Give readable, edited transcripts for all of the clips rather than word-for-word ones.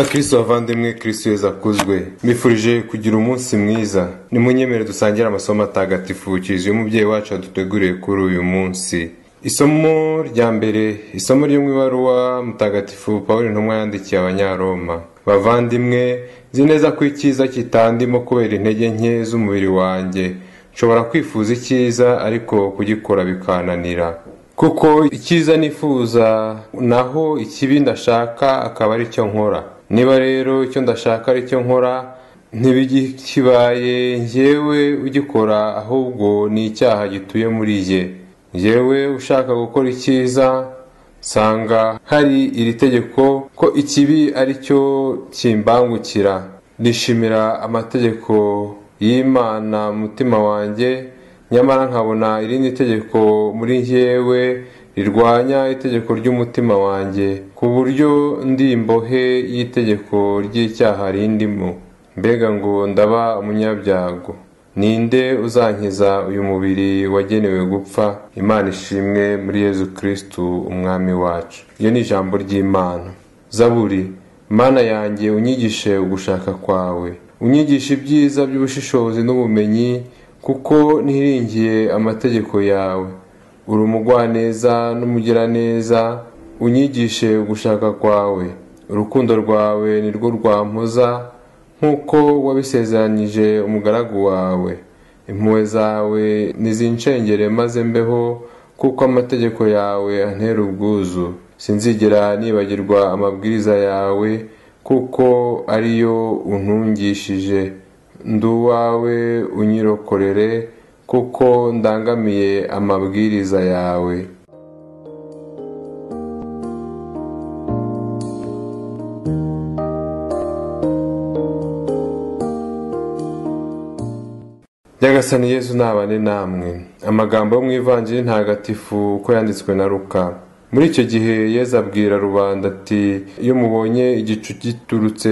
Bakristo bavandimwe, Kristo Yezu akuzwe. Mbifurije kugira umunsi mwiza. Nimunyemere dusangire amasomo atagatifu Kiliziya umubyeyi wacu aduteguriye kuri uyu munsi. Isomo rya mbere, isomo ryo mu ibaruwa Mutagatifu Pawulo intumwa yandikiye Abanyaroma. Bavandimwe, nzi neza ko icyiza kitandimo kubera intege nke z'umubiri wanjye. Nshobora kwifuza icyiza ariko kugikora bikananira. Kuko icyiza nifuza naho ikibi ndashaka akaba ari cyo nkora. Niba rero icyo ndashaka ari cyo nkora, ntibikibaye njyewe ugikora, ahubwo ni icyaha gituye muri jye. Njyewe ushaka gukora icyiza, nsanga hari iri tegeko ko ikibi ari cyo kimbangukira. Nishimira amategeko y'Imana mu mutima wanjye, nyamara nkabona irindi tegeko muri njyewe rirwanya itegeko ry'umutima wanjye, ku buryo ndi imbohe y'itegeko ry'icyaha rindimo. Mbega ngo ndaba umunyabyago! Ninde uzankiza uyu mubiri wagenewe gupfa? Imana ishimwe muri Yezu Kristu umwami wacu. Iyo ni ijambo ry'Imana. Zaburi. Mana yanjye, unyigishe ugushaka kwawe, unyigishe ibyiza by'ubushishozi n'ubumenyi, kuko ntiringiye amategeko yawe. Uri umugwaneza n'umugiraneza, unyigishe ugushaka kwawe. Urukundo rwawe nirwo rwampoza, nk'uko wabisezeranyije umugaragu wawe. Impuhwe zawe nizincengere maze mbeho, kuko amategeko yawe antera ubwuzu. Sinzigera nibagirwa amabwiriza yawe, kuko ariyo untungishije. Ndi uwawe, unyirokorere, kuko ndangamiye amabwiriza yawe. Nyagasani Yezu nabane namwe. Amagambo yo mu Ivanjiri ntagatifu uko yanditswe na Luka. Muri icyo gihe Yezu abwira rubanda ati: iyo mubonye igicu giturutse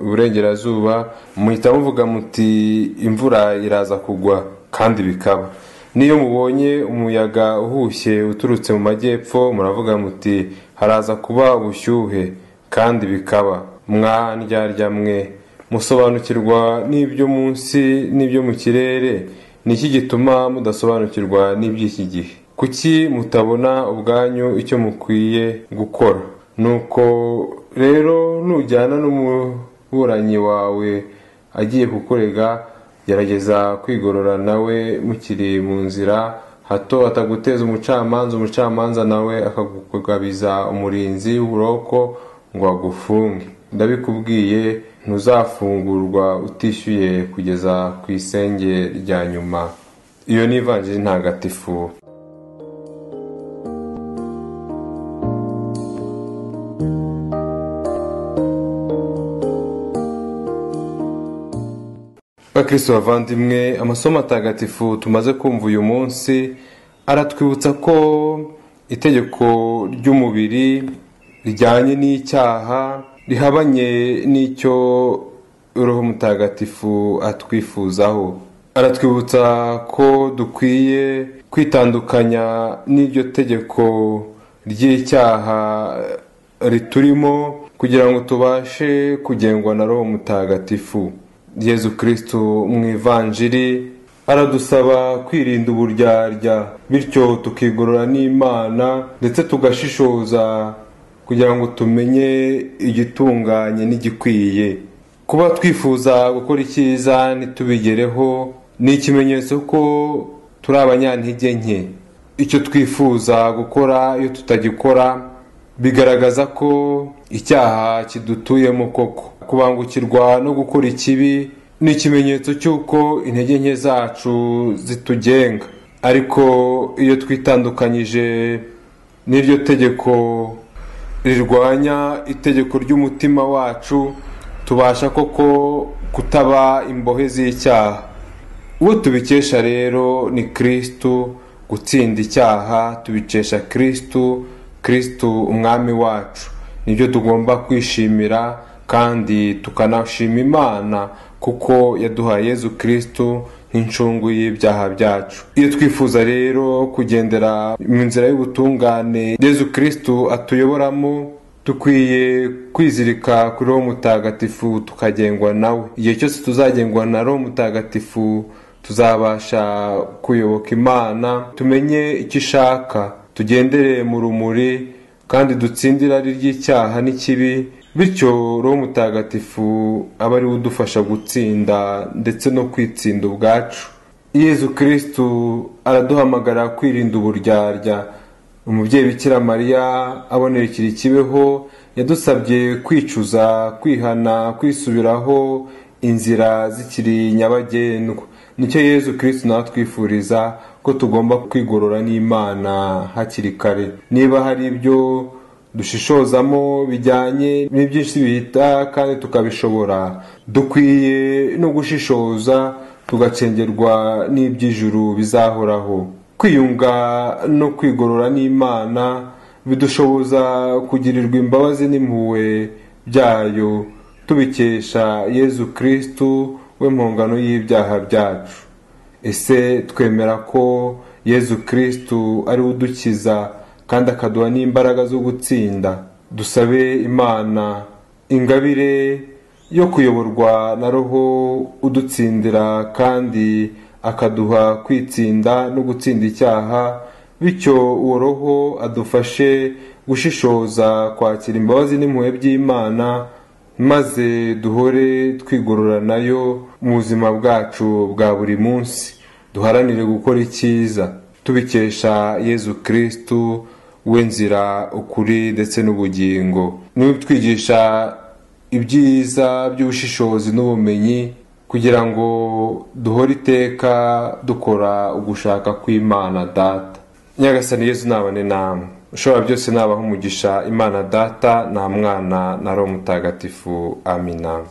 iburengerazuba, muhita muvuga muti imvura iraza kugwa, kandi bikaba. N'iyo mubonye umuyaga uhushye uturutse mu majyepfo, muravuga muti haraza kuba ubushyuhe, kandi bikaba. Mwa ndyarya mwe, musobanukirwa n'ibyo munsi n'ibyo mu kirere, ni iki gituma mudasobanukirwa n'iby'iki gihe? Kuki mutabona ubwanyu icyo mukwiye gukora? Nuko rero nujyana n'umuburanyi wawe agiye kukurega, gerageza kwigorora nawe mukiri mu nzira, hato ataguteza umucamanza, umucamanza nawe akakugabiza umurinzi w'uburoko ngo agufunge. Ndabikubwiye, ntuzafungurwa utishyuye kugeza ku isenge rya nyuma. Iyo ni Ivanjiri ntagatifu. Bakristo bavandimwe, amasomo atagatifu tumaze kumva uyu munsi aratwibutsa ko itegeko ry'umubiri rijyanye n'icyaha rihabanye n'icyo Roho Mutagatifu atwifuzaho. Aratwibutsa ko dukwiye kwitandukanya n'iryo tegeko ry'icyaha riturimo, kugira ngo tubashe kugengwa na Roho Mutagatifu. Yezu Kristu mu Ivanjiri aradusaba kwirinda uburyarya, bityo tukigorora n'Imana, ndetse tugashishoza kugira ngo tumenye igitunganye n'igikwiye. Kuba twifuza gukora icyiza ntitubigereho ni ikimenyetso ko turi abanyantege nke. Icyo twifuza gukora iyo tutagikora bigaragaza ko icyaha kidutuyemo koko. Kubangukirwa no gukora ikibi ni ikimenyetso cy'uko intege nke zacu zitugenga. Ariko iyo twitandukanyije n'iryo tegeko rirwanya itegeko ry'umutima wacu, tubasha koko kutaba imbohe z'icyaha. Uwo tubikesha rero ni Kristu. Gutsinda icyaha tubikesha Kristu, Kristu umwami wacu. Nibyo tugomba kwishimira, kandi tukanashima Imana kuko yaduhaye Yezu Kristu nk'incungu y'ibyaha byacu. Iyo twifuza rero kugendera mu nzira y'ubutungane Yezu Kristu atuyoboramo, Dukwiye kwizirika kuri Roho Mutagatifu tukagengwa nawe. Igihe cyose tuzagengwa na Roho Mutagatifu tuzabasha kuyoboka Imana, tumenye icyo ishaka, tugendere mu rumuri kandi dutsinde irari ry'icyaha n'ikibi. Bityo Roho Mutagatifu aba ari we udufasha gutsinda ndetse no kwitsinda ubwacu. Yezu Kristu araduhamagara kwirinda uburyarya. Umubyeyi Bikira Mariya abonerekera ikibeho yadusabye kwicuza, kwihana, kwisubiraho inzira zikiri nyabagendwa. Nicyo Yezu Kristu nawe atwifuriza, ko tugomba kwigorora n'Imana hakiri kare. Niba hari ibyo dushishozamo bijyanye n'ibyinshi bihita kandi tukabishobora, dukwiye no gushishoza tugacengerwa n'iby'ijuru bizahoraho. Kwiyunga no kwigorora n'Imana bidushoboza kugirirwa imbabazi n'impuhwe byayo, tubikesha Yezu Kristu we mpongano y'ibyaha byacu. Ese twemera ko Yezu Kristu ari we udukiza kandi akaduha n'imbaraga zo gutsinda? Dusabe Imana ingabire yo kuyoborwa na Roho udutsindira kandi akaduha kwitsinda no gutsinda icyaha. Bityo uwo Roho adufashe gushishoza, kwakira imbabazi n'impuhwe by'Imana, maze duhore twigorora nayo mu buzima bwacu bwa buri munsi. Duharanire gukora icyiza tubikesha Yezu Kristu we nzira, ukuri ndetse n'ubugingo. Niwe utwigisha ibyiza by'ubushishozi n'ubumenyi, kugira ngo duhore iteka dukora ugushaka kw'Imana Data. Nyagasani Yezu nabane namwe, ushobora byose nabaha umugisha, Imana Data na Mwana na Roho Mutagatifu. Amina.